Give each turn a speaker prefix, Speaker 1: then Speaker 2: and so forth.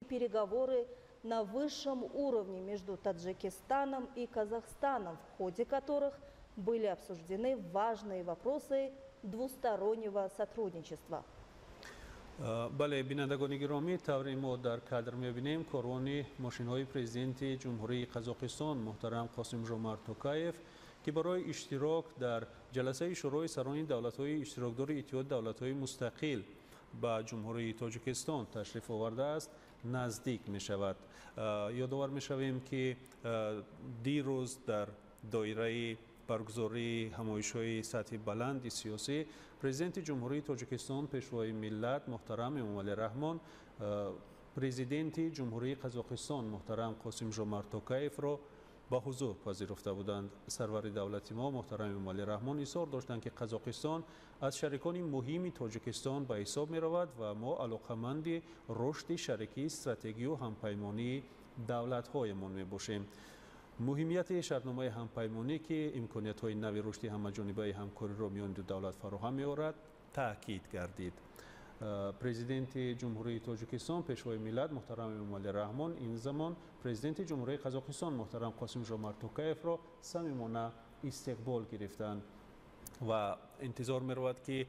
Speaker 1: Переговоры на высшем уровне между Таджикистаном и Казахстаном, в ходе которых были обсуждены важные вопросы двустороннего сотрудничества.
Speaker 2: Бале, бинандагони гиромӣ, тавре мо дар кадр мебинем, корвони мошинҳои президенти Ҷумҳурии Қазоқистон муҳтарам Қосимжомарт Токаев, ки барои иштирок дар ҷаласаи Шӯрои сарони давлатҳои иштирокдори Иттиҳоди Давлатҳои Мустақил ба Ҷумҳурии Тоҷикистон ташриф овардааст, наздик мешавад. Ёдовар мешавем, ки дирӯз дар доираи баргузории ҳамоишҳои сатҳи баланди сиёсӣ президенти Ҷумҳурии Тоҷикистон, Пешвои миллат муҳтарам Эмомалӣ Раҳмон президенти Ҷумҳурии Қазоқистон муҳтарам Қосимжомарт Токаевро ба ҳузур пазируфта буданд. Сарвари давлати мо муҳтарам Эмомалӣ Раҳмон изҳор доштанд, ки Қазоқистон аз шарикони муҳими Тоҷикистон ба ҳисоб меравад ва мо алоқаманди рушди шарикии стратегию ҳампаймонии давлатҳоямон мебошем. Муҳимияти шартномаи ҳампаймонӣ, ки имкониятҳои нави рушди ҳамаҷонибаи ҳамкориро миёни ду давлат фароҳам меорад, таъкид гардид. Президенти Ҷумҳурии Тоҷикистон, Пешвои миллат муҳтарам Эмомалӣ Раҳмон ин замон президенти Ҷумҳурии Қазоқистон муҳтарам Қосимжомарт Токаевро самимона истиқбол гирифтанд ва интизор меравад, ки